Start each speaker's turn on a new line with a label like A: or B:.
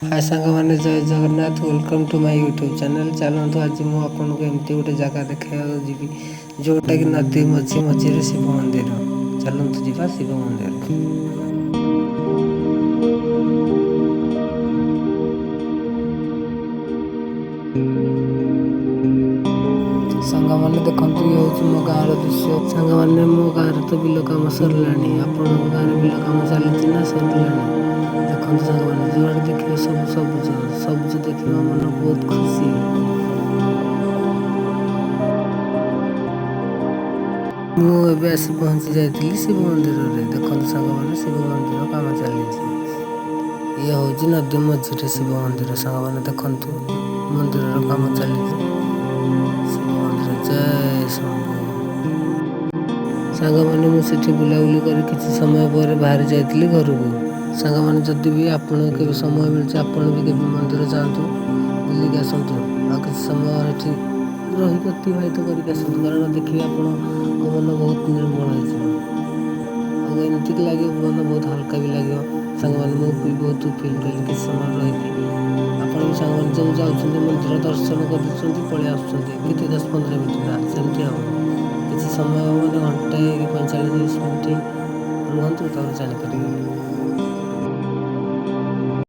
A: ହାଏ ସାଙ୍ଗମାନେ, ଜୟ Jagannath. Welcome to my YouTube channel. ଚାଲନ୍ତୁ, ଆଜି ମୁଁ ଆପଣଙ୍କୁ ଏମିତି ଗୋଟେ ଜାଗା ଦେଖାଇବାକୁ ଯିବି, ଯେଉଁଟାକି ନଦୀ ମଝି ମଝିରେ ଶିବ ମନ୍ଦିର। ଚାଲନ୍ତୁ ଯିବା ଶିବ ମନ୍ଦିର। ସାଙ୍ଗମାନେ ଦେଖନ୍ତୁ, ଇଏ ହେଉଛି ମୋ ଗାଁର ଦୃଶ୍ୟ। ସାଙ୍ଗମାନେ, ମୋ ଗାଁରେ ତ ବିଲ କାମ ସରିଲାଣି। ଆପଣଙ୍କ ଗାଁରେ ବିଲ କାମ ଚାଲିଛି ନା ସରିଲାଣି? ଦେଖନ୍ତୁ ସାଙ୍ଗମାନେ, ଯୁଆଡ଼େ ଦେଖିବେ ସବୁ ସବୁଜ ସବୁଜ। ଦେଖିବ ମନ ବହୁତ ଖୁସି। ମୁଁ ଏବେ ଆସି ପହଞ୍ଚି ଯାଇଥିଲି ଶିବ ମନ୍ଦିରରେ। ଦେଖନ୍ତୁ ସାଙ୍ଗମାନେ, ଶିବ ମନ୍ଦିର କାମ ଚାଲିଛି। ଇଏ ହେଉଛି ନଦୀ ମଝିରେ ଶିବ ମନ୍ଦିର। ସାଙ୍ଗମାନେ ଦେଖନ୍ତୁ, ମନ୍ଦିରର କାମ ଚାଲିଛି। ଶିବ ମନ୍ଦିର, ଜୟ ଶମ୍ଭୁ। ସାଙ୍ଗମାନେ, ମୁଁ ସେଠି ବୁଲାବୁଲି କରି କିଛି ସମୟ ପରେ ବାହାରି ଯାଇଥିଲି ଘରକୁ। ସାଙ୍ଗମାନେ, ଯଦି ବି ଆପଣଙ୍କୁ କେବେ ସମୟ ମିଳୁଛି, ଆପଣ ବି କେବେ ମନ୍ଦିର ଯାଆନ୍ତୁ, ବୁଲିକି ଆସନ୍ତୁ ଆଉ କିଛି ସମୟ ଏଠି ରହିକି ଅତିବାହିତ କରିକି ଆସନ୍ତୁ। କାରଣ ଦେଖିବେ, ଆପଣଙ୍କ ମନ ବହୁତ ନିର୍ମଳ ହେଇଯିବ ଆଉ ଏମିତିକି ଲାଗିବ, ମନ ବହୁତ ହାଲକା ବି ଲାଗିବ। ସାଙ୍ଗମାନେ, ମୁଁ ବି ବହୁତ ଫିଲ୍ କଲି କିଛି ସମୟ ରହିକି। ଆପଣ ବି ସାଙ୍ଗମାନେ ଯେଉଁ ଯାଉଛନ୍ତି, ମନ୍ଦିର ଦର୍ଶନ କରୁଛନ୍ତି, ପଳେଇ ଆସୁଛନ୍ତି କେତେ 10-15 ମିନିଟ୍ ନା, ସେମିତି ହେବନି। କିଛି ସମୟ ମାନେ ଘଣ୍ଟାଏ କି 45 ମିନିଟ୍ ରୁହନ୍ତୁ, ତାପରେ ଜାଣିପାରିବେ।